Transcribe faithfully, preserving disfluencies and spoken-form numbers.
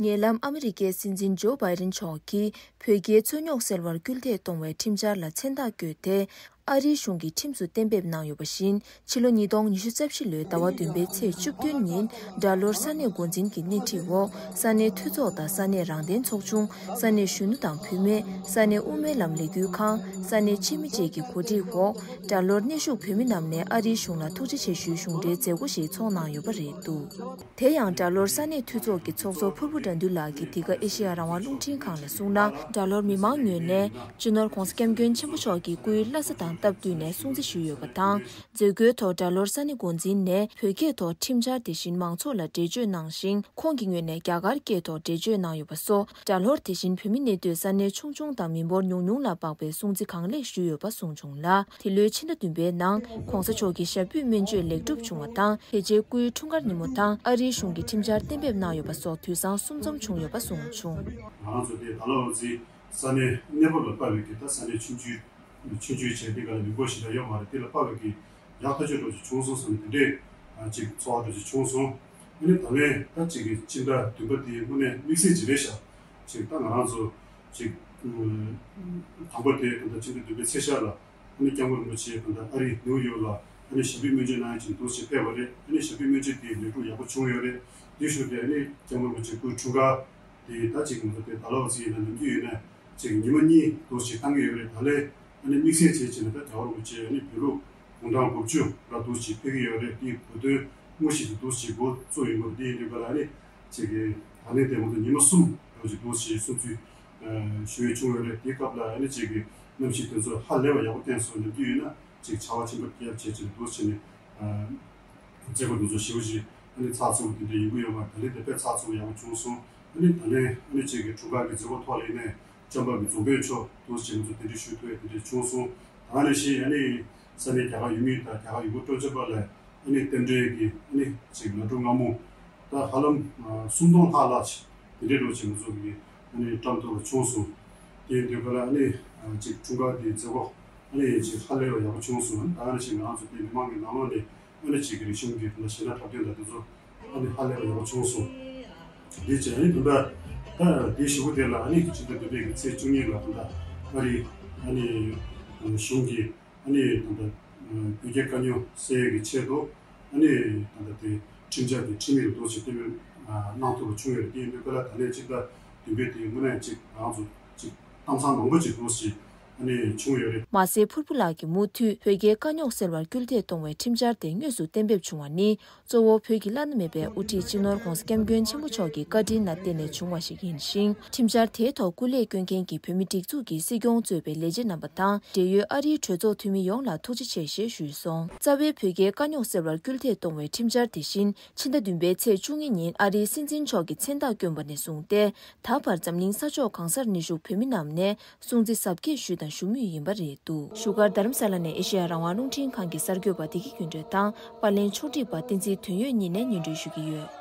ཉེ་ལམ་ཨ་མི་རི་ཀའི་སྲིད་འཛིན་ཇོ་བྷའི་ཌེན་མཆོག་གིས་བོད་རྒྱའི་རྩོད་རྙོག་སེལ་བར་སྐུལ་འདེད་གཏོང་བའི་ཁྲིམས་འཆར་ལ་མཚན་རྟགས་བཀོད་དེ། ཨ་རིའི་གཞུང་གི་ཁྲིམས་སུ་གཏན་འབེབས་གནང་ཡོད་པ་བཞིན། ཕྱི་ལོ་ཉིས་སྟོང་ཉི་ཤུ་རྩ་བཞི་ལོའི་ཟླ་བ་བདུན་པའི་ཚེས་བཅུ་བདུན་ཉིན་སྦྲ་ལོར་ས་གནས་འགོ་འཛིན་གྱི་སྣེ་ཁྲིད་འོག་ས་གནས་འཐུས་ཚོགས་དང་ས་གནས་རང་བདེན་ཚོགས་ཆུང་། ས་གནས་གཞོན་ནུ་དང་བུད་མེད། ས་གནས་དབུ་མའི་ལམ་ལས་འགུལ་ཁང་། ས་གནས་ཕྱི་མི་བཅས་ཀྱི་གོ་སྒྲིག་འོག་སྦྲ་ལོར་གནས་བཞུགས་བོད་མི་རྣམས་ནས་ཨ་རིའི་གཞུང་ལ་ཐུགས་རྗེ་ཆེ་ཞུའི་གཞུང་འབྲེལ་མཛད་སྒོ་ཞིག་ཚོགས་གནང་ཡོད་པ་རེད་འདུག་དེ་ཡང་སྦྲ་ལོར་ས་གནས་འཐུས་ཚོགས་ཀྱི་ཚོགས་གཙོ་ཕུར་བུ་དགྲ་འདུལ་ལགས་ཀྱིས་འདི་ག་ཨེ་ཤེ་ཡ་རང་དབང་རླུང་འཕྲིན་ཁང་ལ་གསུངས་ན། སྦྲ་ལོར་མི་མང་ངོས་ནས་སྤྱི་ནོར་༧གོང་ས་༧སྐྱབས་མགོན་ཆེན་པོ་མཆོག་གི་སྐུའི་བླ་གཟའ་དང་སྟབས་བསྟུན་ནས་སྲུང་བརྩི་ཞུས་ཡོད་པ་དང་། མཛད་སྒོའི་ཐོག་སྦྲ་ལོར་ས་གནས་འགོ་འཛིན་ནས་བོད་སྐད་ཐོག་ཁྲིམས་འཆར་དེ་བཞིན་མང་ཚོགས་ལ་འགྲེལ་བརྗོད་གནང་ཞིང་། ཁོང་གི་ངོས་ནས་རྒྱ་གར་སྐད་ཐོག་འགྲེལ་བརྗོད་གནང་ཡོད་པ་སོགས། སྦྲ་ལོར་དེ་བཞིན་བོད་མི་གནས་སྡོད་ས་གནས་ཆུང་ཆུང་དང་མི་འབོར་ཉུང་ཉུང་ལ་དཔག་པའི་སྲུང་བརྩི་གང་ལེགས་ཞུས་ཡོད་པ་གསུངས་བྱུང་ལ། དེ་ལོའི་ཕྱི་ཟླ་བདུན་པའི་ནང་༧གོང་ས་མཆོག་གི་ཞབས་པུས་སྨན་བཅོས་ལེགས་གྲུབ་བྱུང་བ་དང་། དེ་རྗེས་སྐུའི་འཁྲུངས་སྐར་ཉིན་མོ་དང་ཨ་རིའི་གཞུང་གིས་ཁྲིམས་འཆར་གཏན་འབེབས་གནང་ཡོད་པ་སོགས་དུས་བཟང་གསུམ་འཛོམས་བྱུང་ཡོད་པ་གསུངས་བྱུང་། ང་རང་ཚོ་དེ་ད་ལོ་ཚེ་ས་གནས་གནས་བབ་ལ་དཔག་པའི་གི་ད་ས་གནས་ཆུང་ཆུང་ཆུང་ཆུང་བྱས་དེ་ག་ལ་མི་འབོར་ཞེ་དྲག་ཡོད་མ་རེད། དེ་ལ་དཔག་པའི་གི་ཡག་ཐག་ཆོད་འགྲོ་ཞིག་བྱུང་སོང་བསམ་ནས་དེ་འདྲའི་ཅིག་ཚོར་བ་འདྲ་ཞིག་བྱུང་སོང་། ཨ་ནི་ད་ལན་ད་ཅིག་གི་སྤྱི་ཟླ་བདུན་པ་དེའི་དངོས་གནས་དམིགས་བསལ་ཅིག་རེད་ཤག་ཅིག་ད་ང་རང་ཚོ་ཅིག་དང་པོ་དེ་ད་ལྟ་སྤྱི་ཟླ་བདུན་པའི་ཚེས་ཤར་ལ། ཨ་ནི་སྐྱབས་མགོན་རིན་པོ་ཆེ་ད་ལྟ་ཨ་རི་ནིའུ་ཡོག་ལ་ཨ་ནི་ཞབས་པུས་སྨན་བཅོས་གནང་ཡག་ཅིག་འདུག་ཅེས་ཕེབས་པ་རེད། ཨ་ནི་ཞབས་པུས་སྨན་བཅོས་དེ་ལེགས་གྲུབ་ཡག་པོ་བྱུང་ཡོད་རེད། དེའི་ཤུལ་དེ་ཨ་ནི་སྐྱབས་མགོན་རིན་པོ་ཆེ་སྐུའི་འཁྲུངས་སྐར་དེ་ད་ཅིག་ང་ཚོ་དེ་ད་ལོ་ཚེ་ཡིན་ན་ནམ་རྒྱུན་ཡིན་ན་ཅིག་ཉི་མ་གཉིས་འདུག་ཅེས་བཏང་གི་ཡོད་རེད། ད་ལན་ཨ་ནི་དམིགས་བསལ་བྱས་བྱས་ནས་ད་རྒྱལ་བ་རིན་པོ་ཆེ་ཨ་ནི་བོད་ལུགས་དགུང་གྲངས་དགུ་བཅུ་ལ་འདུག་ཅེས་ཕེབས་ཀྱི་ཡོད་རེད། དེའི་གོ་སྟོན་དངོས་གཞི་དེ་འདུག་ཅེས་འགོ་བཙུགས་ཡོང་གི་རེད། དེ་ཡིན་དུས་ག་ལ་ཨ་ནི་ཅིག་གི་ད་ལན་དེ་ང་ཚོ་ཉི་མ་གསུམ་འདུག་ཅེས་འདུག་ཅེས་སྲུང་བརྩི་ཞུ་ཡས་བྱུང་ཡོད་རེད། དེའི་སྐབས་ལ་ཨ་ནི་ཅིག་གི་གནམ་གཤིས་དེ་ཚོ་ཧ་ལས་པ་ཡག་པོ་བསྟན་སོང་། ནམ་རྒྱུན་ཡིན་ན་ཅིག་ཆར་པ་ཆེན་པོ་བརྒྱབ་བྱས་ཅིག་འདུག་བྱས་ནས་མཛད་སྒོ་དེ་ཚོ་ཞེ་པོ་ཅིག་ཨ་ནི་ཚགས་ཚུད་པོ་དེ་འདྲ་ཡོང་གི་ཡོད་མ་རེད། ད་ལན་དེ་དཔེ་ཚགས་ཚུད་པོ་ཡག་པོ་བྱུང་སོང་། ཨ་ནི་ད་ལན་ཨ་ནི་ཅིག་གི་འཁྲུངས་སྐར་གྱི་མཛད་སྒོ་ཐོག་ལ་ཡིན་ནའི་བྱམས་པ་གི་རྫོང་དཔོན་མཆོག་འདུག་བྱས་ང་ཚོ་གདན་འདྲེན་ཞུ་ཐུབ་ཡས་དེ་འདྲ་བྱུང་སོང་། ད་ག་ནང་བཞིན་ཨ་ནི་ས་གནས་རྒྱ་གར་ཡུལ་མི་དང་རྒྱ་གར་ཡུལ་སྐོར་སྤྲོ་འཆམ་པ་ལ་ཨ་ནི་རྟེན་འབྲེལ་གྱི་ཨ་ནི་ཅིག་ལ་འགྲོ་སྔ་མོ་ད་ཧ་ལམ་སུམ་སྟོང་ལྷག་ལྷག་ཅིག་དེ་འདྲའི་འགྲོ་ཅིག་ང་ཚོ་གི་ཨ་ནི་བཀྲམ་ཐུབ་པ་བྱུང་སོང་། དེ་ཡིན་དུས་ག་ལ་ཨ་ནི་ཅིག་འཁྲུངས་སྐར་དེའི་མཛད་སྒོ་ཨ་ནི་ཅིག་ཧ་ལས་པ་ཡག་པོ་བྱུང་སོང་། ཨ་ནི་ད་ག་ནང་བཞིན་ང་རང་ཚོ་དེ་མི་མང་གི་ནང་ལོགས་ནས་ཨ་ནི་ཅིག་གི་རིག་གཞུང་གི་དེ་འདྲ་གཞས་སྣ་འཁྲབ་སྟོན་དང་དེ་ཚོ་ཨ་ནི་ཧ་ལས་པ་ཡག་པོ་བྱུང་སོང་། དེ་བྱས་ཨ་ནི་ད་ལྟ་ད་དེའི་གཞུག་གུ་དེ་ལ་ཨ་ནི་ཕྱི་ཟླ་བདུན་པའི་གི་ཚེས་བཅུ་གཉིས་ལ་ད་ལྟ་ཨ་རི་ཨ་ནི་གཞུང་གིས་ཨ་ནི་ད་ལྟ་བོད་རྒྱའི་དཀའ་རྙོག་སེལ་ཡས་ཀྱི་ཆེད་དུ་ཨ་ནི་ད་ལྟ་དེ་ཁྲིམས་འཆར་དེ་ཁྲིམས་ཡིག་ལ་འདུག་ཅེས་གཏན་འབེབས་གནང་ཐུབ་པ་བྱུང་ཡོད་རེད། དེ་ཡིན་དུས་ག་ལ་ད་ལན་ཕྱི་ཟླ་བདུན་པའི་དེའི་དངོས་གནས་ཅིག་ང་ཚོ་ཅིག་གཏམ་བཟང་མང་པོ་ཅིག་འདུག་ཅེས་ཨ་ནི་བྱུང་ཡོད་རེད། མ་ཟད་ཕུར་བུ་ལགས་ཀྱིས་མུ་མཐུད་བོད་རྒྱའི་དཀའ་རྙོག་སེལ་བར་སྐུལ་འདེད་གཏོང་བའི་ཁྲིམས་འཆར་དེ་དངོས་སུ་གཏན་འབེབས་བྱུང་བ་ནི། གཙོ་བོ་བོད་ཀྱི་བླ་ན་མེད་པའི་དབུ་ཁྲིད་སྤྱི་ནོར་༧གོང་ས་༧སྐྱབས་མགོན་ཆེན་པོ་མཆོག་གི་བཀའ་དྲིན་ལ་བརྟེན་ནས་བྱུང་བ་ཞིག་ཡིན་ཞིང་། ཁྲིམས་འཆར་དེའི་ཐོག་སྐུ་ལས་བསྐྱོན་མཁན་གྱི་བོད་མི་སྒྲིག་འཛུགས་ཀྱི་སྲིད་སྐྱོང་གཙོས་པའི་ལས་བྱེད་རྣམ་པ་དང་། འབྲེལ་ཡོད་ཨ་རིའི་གྲོས་ཚོགས་འཐུས་མི་ཡོངས་ལ་ཐུགས་རྗེ་ཆེ་ཞེས་ཞུས་སོང་། རྩ་བའི་བོད་རྒྱའི་དཀའ་རྙོག་སེལ་བར་སྐུལ་འདེད་གཏོང་བའི་ཁྲིམས་འཆར་དེ་བཞིན། ཕྱི་ཟླ་བདུན་པའི་ཚེས་བཅུ་གཉིས་ཉིན་ཨ་རིའི་སྲིད་འཛིན་མཆོག་གིས་མཚན་རྟགས་བསྐྱོན་པ་ནས་བཟུང་སྟེ། ད་བར་འཛམ་གླིང་ས་ཕྱོགས་གང་སར་གནས་བཞུགས་བོད་མི་རྣམས་ནས་སྲུང་བརྩི་གཟབ་རྒྱས་ཞུས་དང་ཞུ་མུས་ཡིན་པ་རེད་འདུག་བཞུགས་སྒར་རྡ་རམ་ས་ལ་ནས་ཨེ་ཤེ་ཡ་རང་དབང་རླུང་འཕྲིན་ཁང་གི་གསར་འགོད་པ་བདེ་སྐྱིད་ཀུན་སྒྲོན་དང་པར་ལེན་ཕྱོགས་སྒྲིག་པ་བསྟན་འཛིན་དོན་ཡོད་གཉིས་ནས་སྙན་སྒྲོན་ཞུ་གི་ཡོད།